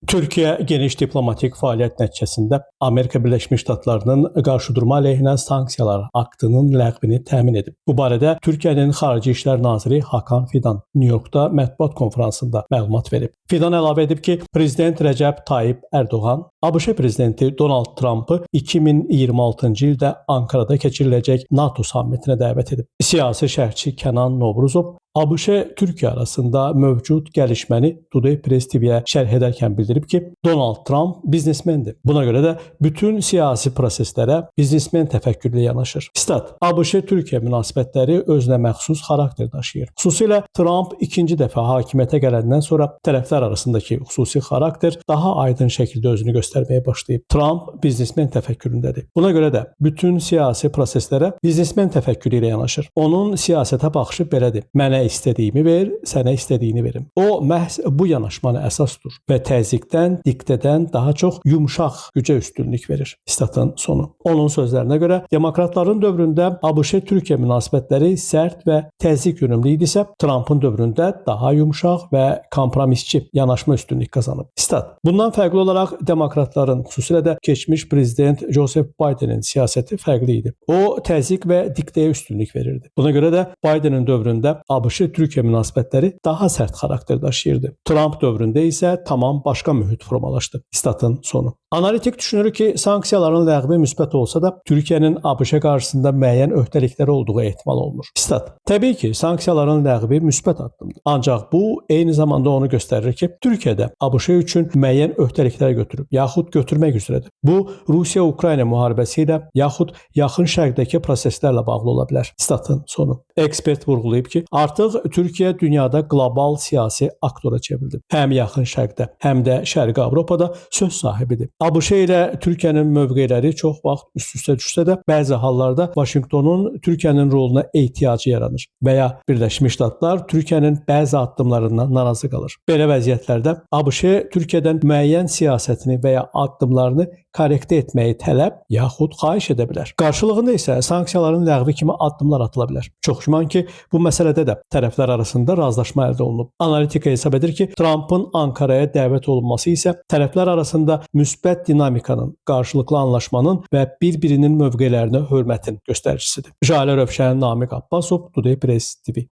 Türkiyə geniş diplomatik fəaliyyət nəticəsində Amerika Birləşmiş Ştatlarının qarşıdurma əleyhinə sanksiyalar aktının ləğvini təmin edib. Bu barədə Türkiyənin Xarici İşlər naziri Hakan Fidan Nyu-Yorkda mətbuat konfransında məlumat verib. Fidan əlavə edib ki, Prezident Rəcəb Tayyip Ərdoğan ABŞ prezidenti Donald Trampı 2026-cı ildə Ankarada keçiriləcək NATO sammitinə dəvət edib. Siyasi şərhçi Kənan Novruzov ABŞ-Türkiyə arasında mövcud gəlişməni Today Press TV-yə şərh edərkən bildirib ki, Donald Tramp biznesmendir. Buna görə də bütün siyasi proseslərə biznesmen təfəkkürü ilə yanaşır. Stat: ABŞ-Türkiyə münasibətləri özünə məxsus xarakter daşıyır. Xüsusilə Tramp ikinci dəfə hakimiyyətə gələndən sonra tərəflər arasındakı xüsusi xarakter daha aydın şəkildə özünü göstərməyə başlayıb. Tramp biznesmen təfəkküründədir. Buna görə də bütün siyasi proseslərə biznesmen təfəkkürü ilə yanaşır. Onun siyasətə baxışı belədir: Mənə istədiyimi ver, sənə istədiyini verim. O məhz bu yanaşmanı əsas tutur və təzyiqdən, diktədən daha çox yumşaq gücə üstünlük verir. Statın sonu. Onun sözlərinə görə demokratların dövründə ABŞ-Türkiyə münasibətləri sərt və təzyiq yönümlü idisə, Trampın dövründə daha yumşaq və kompromisçi yanaşma üstünlük qazanıb. Stat: Bundan fərqli olaraq demokratların, xüsusilə də keçmiş prezident Joseph Bidenin siyasəti fərqli idi. O təzyiq və diktəyə üstünlük verirdi. Buna görə də Bidenin dövründə ABŞ-Türkiyə münasibətləri daha sərt xarakter daşıyırdı. Tramp dövründə isə tamam başqa mühit formalaşdı. Statın sonu. Analitik düşünür ki, sanksiyaların ləğvi müsbət olsa da, Türkiyənin ABŞ qarşısında müəyyən öhdəlikləri olduğu ehtimal olunur. Stat: Təbii ki, sanksiyaların ləğvi müsbət addımdır. Ancaq bu eyni zamanda onu göstərir ki, Türkiyə də ABŞ üçün müəyyən öhdəliklər götürüb, yaxud götürmək üzrədir. Bu, Rusiya-Ukrayna müharibəsi ilə yaxud Yaxın Şərqdəki proseslərlə bağlı ola bilər. Statın sonu. Ekspert vurğulayıb ki, artıq Türkiyə dünyada qlobal siyasi aktora çevrildi. Həm Yaxın Şərqdə, həm də Şərqi Avropada söz sahibidir. ABŞ ilə Türkiyənin mövqeləri çox vaxt üst-üstə düşsə də, bəzi hallarda Vaşinqtonun Türkiyənin roluna ehtiyacı yaranır və ya Birləşmiş Ştatlar Türkiyənin bəzi addımlarından narazı qalır. Belə vəziyyətlərdə ABŞ Türkiyədən müəyyən siyasətini və ya addımlarını korrektə etməyi tələb yaxud xahiş edə bilər. Qarşılığında isə sanksiyaların ləğvi kimi addımlar atıla bilər. Çox güman ki, bu məsələdə də tərəflər arasında razılaşma əldə olunub. Analitika hesab edir ki, Trampın Ankaraya dəvət olunması isə tərəflər arasında müsbət dinamikanın, qarşılıqlı anlaşmanın və bir-birinin mövqelərinə hörmətin göstəricisidir. Jalə Rövşən, Namiq Abbasov, Today Press TV.